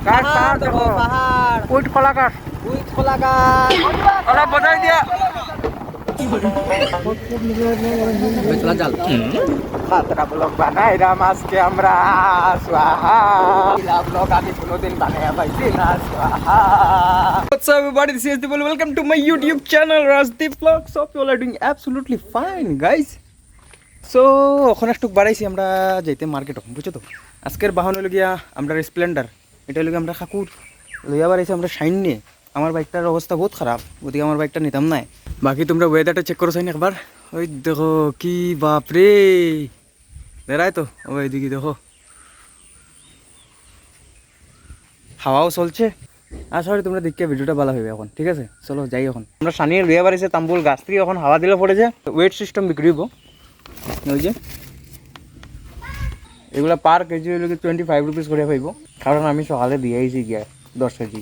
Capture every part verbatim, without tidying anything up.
কাঠ, পাহাড় দেখো, পাহাড়। উইট কলা কাঠ। উইট কলা কাঠ। কলা বজাই দিয়া। খাতরা ব্লগ বানাইরাম আজকে আমরা। স্বাহা। ব্লগ আমি কোনোদিন বানাইয়া পাইছি না। স্বাহা। What's up everybody, this is Dipal. Welcome to my YouTube channel, Rajdeep Vlogs. Hope you all are doing absolutely fine, guys. So, অখন একটুক বাড়াইছি আমরা যাইতে মার্কেটো, বুঝছো তো? আজকের বাহন অইলো গিয়া আমরার স্প্লেন্ডার, ইটা অইলো গিয়া আমরার কাকুর, লইয়া বাড়াইছি আমরার শাইন নিয়া। আমার বাইকটার অবস্থা বউত খারাপ, গতিকে আমার বাইকটা নিতাম নায়। বাকি তুমরা ওয়েদারটা চেক করো চাইন একবার, ওই দেখো কি বাপরে, দেরায় তো, ওই দিকে দেখো। হাওয়াও চলছে। আশা করি তুমরা দেখিয়া ভিডিওটা ভালা পাইবায় অখন, ঠিক আছে? চলো যাই অখন। আমরা শাইন নিয়া লইয়া বাড়াইছি তাম্বুল গাছ থাকি, অখন হাওয়া দিলে পড়ে যে ওয়েট সিস্টেম বিক্রি অইবো। ওই যে এগুলা per কেজি অইলো গিয়া twenty five rupees করিয়া পাইবো, কারণ আমি সকালে দিয়া আইছি গিয়া দশ কেজি।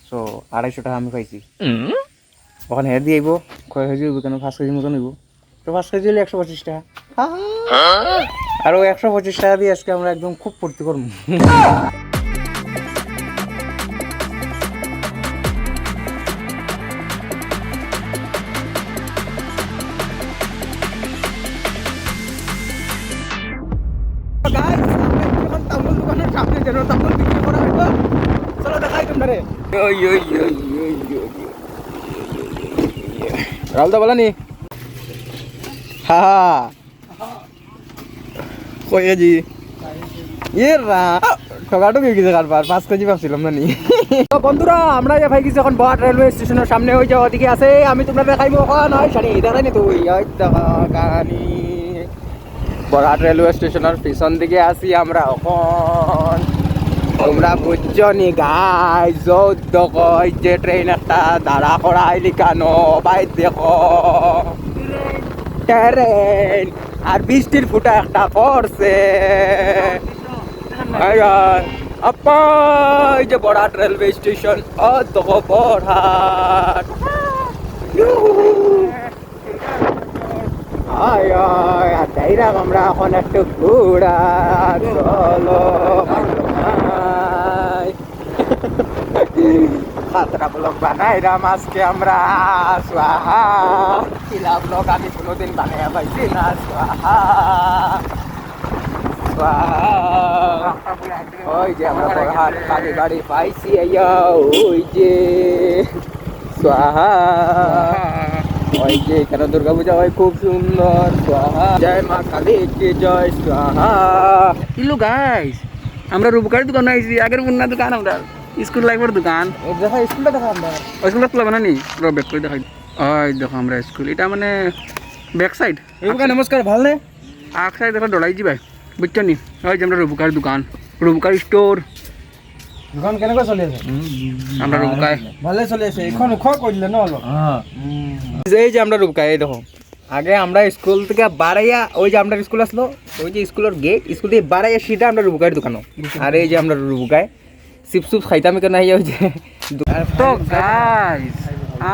So আড়াইশো টেকা আমি পাইছি। অখন হে দিয়া আইবো, কয় কেজি অইবো, কেনে পাঁচ কেজি মতন অইবো। তো পাঁচ কেজি অইলে একশো পঁচিশ টেকা। আর ওই একশো পঁচিশ টেকা দিয়া আজকে আমরা একদম খুব ফুর্তি করমু। Guys, আমরা অখন তামুল দোকানর সামনে যেন তামুল বিক্রি করা অইবো। চলো দেখাই তুমরারে। ওই, ওই, ওই, ওই, ওই, ওই। রাহুল দা, ভালা নি? হা, হা। কয় কেজি? এ রা, ঠগাঠগি অই গেছে কারবার, পাঁচ কেজি ভাবছিলাম না নি। তো বন্ধুরা, আমরা যে পাই গেছি অখন বরহাট রেলওয়ে স্টেশনর সামনে, ওই যে ওদিকে আছে, আমি তুমরারে দেখাইমু অখন, ওই শাড়ি, দেখাই নি তুই, ওই দেখানি। বরহাট রেলওয়ে স্টেশনর পিছন দিকে আছি আমরা অখন। তুমরা বুঝছো নি guys, যো দেখো, ওই যে ট্রেন একটা দাঁড়া করাইল কেনে, ভাই দেখো। ট্রেন। আর বৃষ্টির ফুটা একটা পড়ছে। আয়, আয়। আপা, এই যে বরহাট রেলওয়ে স্টেশন, ও দেখো বরহাট। ইউহু। আয়, আয়, আর যাইরাম আমরা অখন একটু ঘুরা, চলো, আয়। খাতরা ব্লগ বানাইরাম আজকে আমরা, স্বাহা। কিলা ব্লগ আমি কোনোদিন বানাইয়া পাইছি না, স্বাহা। স্বাহা। ওই যে আমরা বরহাট কালীবাড়ি পাইছি, আইয়া, ওই যে। স্বাহা। ওই যে এখানে দুর্গা পূজা হয় খুব সুন্দর। স্বাহা। জয় মা কালী কি জয়। স্বাহা। Hello guys, আমরা রূপকার দোকানো আইছি, আগর পুরানা দোকান আমরার, স্কুল লাইফর দোকান। ও দেখা, স্কুলটা দেখা আমরা। ওই স্কুলটা খোলা বানানি, র back করি দেখাই। ওই দেখো আমরা স্কুল, ইটা মানে back side। এ বুকা, নমস্কার, ভালা নি? আগ side দেখো ডলাই যিবায়, বুঝছো নি? ওই যে আমরা রূপকার দোকান, রূপকার স্টোর। দোকান কেনেকা চলি আছে? আমরা রূপকায়। ভালা চলি আছে। অখন খোয়া করিলে না অলো? হ্যাঁ। এই যে আমরা রূপকায়, এই দেখো। আগে আমরা স্কুল থাকি বারাইয়া, ওই যে আমরার স্কুল আছলো, ওই যে স্কুলর গেট, স্কুল থাকি বারাইয়া সিধা আমরা রূপকার দোকানো। আর এই যে আমরা রূপকায়। চিপস চুপস খাইতাম কেনে আইয়া ওই যে। তো গাইস,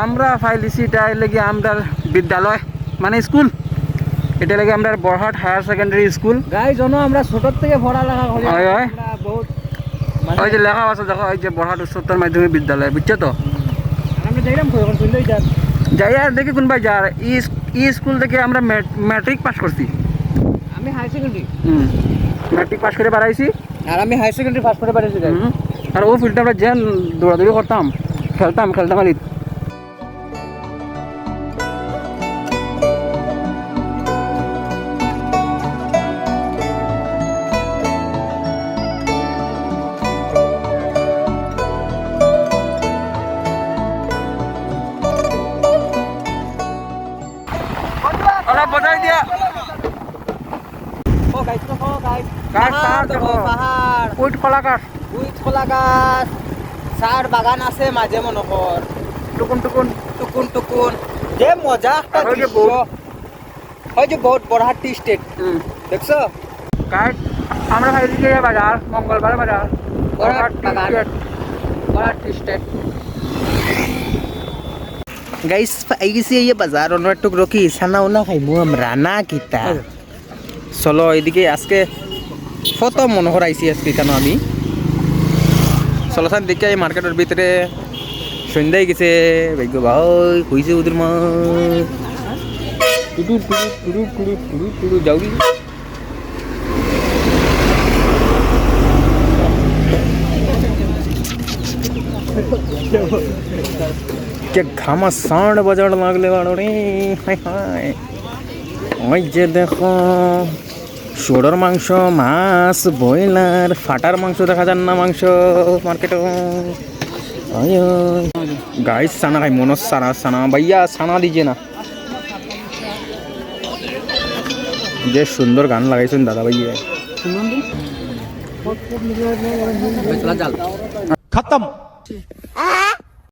আমরা পাইলিছি ইটা অইলো গি আমরার বিদ্যালয়, মানে স্কুল। ইটা অইলো গি আমরার বরহাট হায়ার সেকেন্ডারি স্কুল। গাইস, জানো আমরা ছোট থাকি পড়ালেখা করি। হয়, হয়। আমরা বহুত মানে ওই যে লেখা আছে দেখো, ওই যে বরহাট উচ্চতর মাধ্যমিক বিদ্যালয়, বুঝছো তো? আর আমরা যাইরাম কই অখন? চলে যাই। যাই আর দেখি কুনবায় যার। ই, ই স্কুল থাকি আমরা ম্যাট-, ম্যাট্রিক পাস করছি। আমি হায়ার সেকেন্ডারি। হুম, ম্যাট্রিক পাস করি বারাইছি। আর আমি হায়ার সেকেন্ডারি পাস করি বারাইছি, গাইস। হুম। আর ও ফিল্ডে আমরা যে দৌড়াদৌড়ি করতাম, খেলতাম, খেলতাম আর ওরা বোঝাই দিয়া। ও গাইস, তো ও গাইস। গাছ, পাহাড় পাহাড় দেখো, দেখো। পাহাড়। উইট কলা গাছ। উইট কলা গাছ। চার বাগান আছে মাঝে মনে কর। টুকুন টুকুন। টুকুন টুকুন। যে মজা একটা আর ওই যে দৃশ্য। বোট। ওই যে বোট, বরহাট টি স্টেট। হুম। দেখছো? গাইস, আমরা খাই দিকে বাজার, মঙ্গলবার বাজার। বরহাট বরহাট টি বাগান। স্টেট। বরহাট টি স্টেট। গাইস, পাই গেছি এই বাজার, অন্য একটু রকি, সানা উনা খাইমু আমরা, না কিতা? চলো, এদিকে আজকে প্রথম মনে কর আইছি আজকে কেনে আমি। চলসান দেখিয়া এই মার্কেটর ভিতরে সন্ধ্যা অই গেছে। ভাইগো ভাই, কইছে ওদের মা। টুটু, টুটু, টুটু, টুটু, টুটু, টুটু, যাওগি। কে ঘামাসান বাজার লাগলে বাড়ো রে, হায় হায়। ওই যে দেখো, শুয়োরর মাংস, মাছ, ব্রয়লার, ফাটার মাংস দেখা যার না, মাংস মার্কেটো। ওই, ওই। গাইস, ছানা খাই, মনো ছানা, ছানা, ভাইয়া, ছানা দিছে না। যে সুন্দর গান লাগাইছইন দাদা ভাইয়ে। খতম।